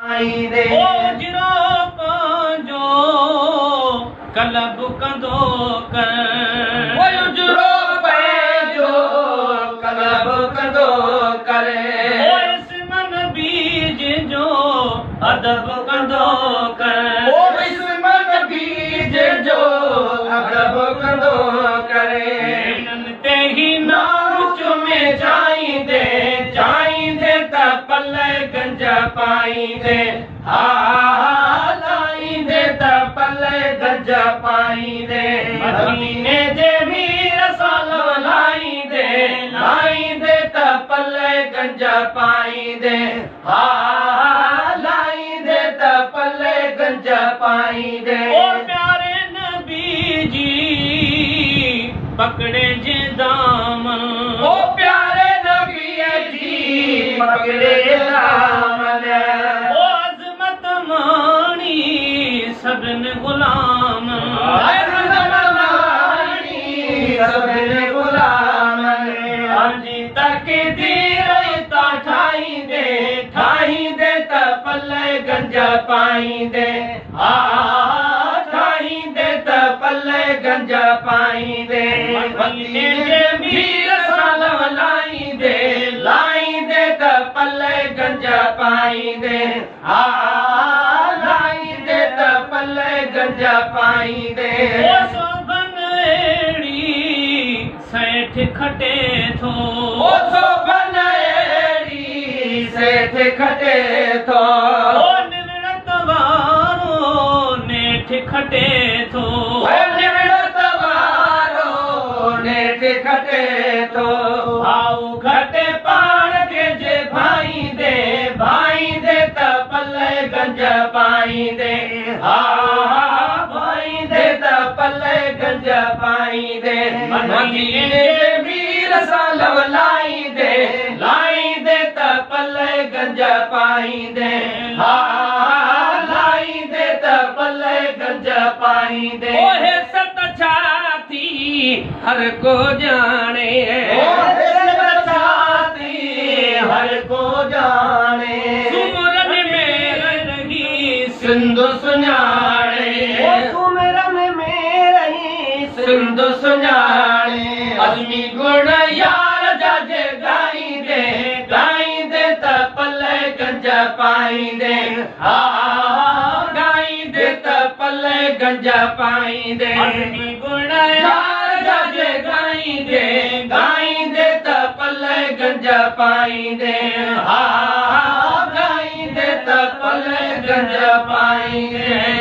پائيندي. اجرو پنهنجو قلب ڪندو ڪر. اجرو پنهنجو قلب ڪندو ڪر. او اسم نبي جنهن جو ادب ڪندو ڪر. او اسم نبي جنهن جو ادب ڪندو ڪر. نيڻن تي هي نام چمي چاهيندي چاهيندي ته پلئه گنج پائيندي ها لائيندي ته پلئه گنج پائيندي مديني جي مير سان لو لائيندي لائيندي ته پلئه گنج پائيندي ها لائيندي ته پلئه گنج پائيندي. او پياري نبي جي پڪڙي جي دامن. او پياري نبي جي پڪڙي دامن. او عظمت ماڻي سڀن غلامن. عظمت ماڻي سڀن غلامن. پنهنجي تقدير اتان ٺاهيندي ٺاهيندي ته پلئه گنج پائيندي. ها ٺاهيندي ته پلئه گنج پائيندي. مديني جي مير سان لو لائيندي لائيندي ته پلئه گنج پائيندي. ها لائيندي ته پلئه گنج پائيندي. او سوڀن اهڙي سيٺ کٽي ٿو. او سوڀن اهڙي سيٺ کٽي ٿو. او نوڙت وارو نيٺ کٽي ٿو. او نوڙت وارو نيٺ کٽي ٿو. ڀائو گهٽ پاڻ کي جي ڀائيندي ڀائيندي ته پلئه گنج پائيندي. ها ڀائيندي ته پلئه گنج پائيندي. مديني جي مير سان لو لائيندي لائيندي ته پلئه گنج پائيندي. ها لائيندي ته پلئه گنج پائيندي. اوهي ست ڇا ٿي هر ڪو ڄاڻي. اوهي ست ڇا ٿي هر ڪو ڄاڻي. سومرن ۾ رهي سنڌ سڃاڻي. او سومرن ۾ رهي سنڌ سڃاڻي. عزمي گڻ يار جا جي ڳائيندي ڳائيندي ته پلئه گنج پائيندي. ها ڳائيندي ته پلئه گنج پائيندي. عزمي گڻ يار جا جي ڳائيندي ڳائيندي ته پلئه گنج پائيندي. ها ڳائيندي ته پلئه گنج پائيندي.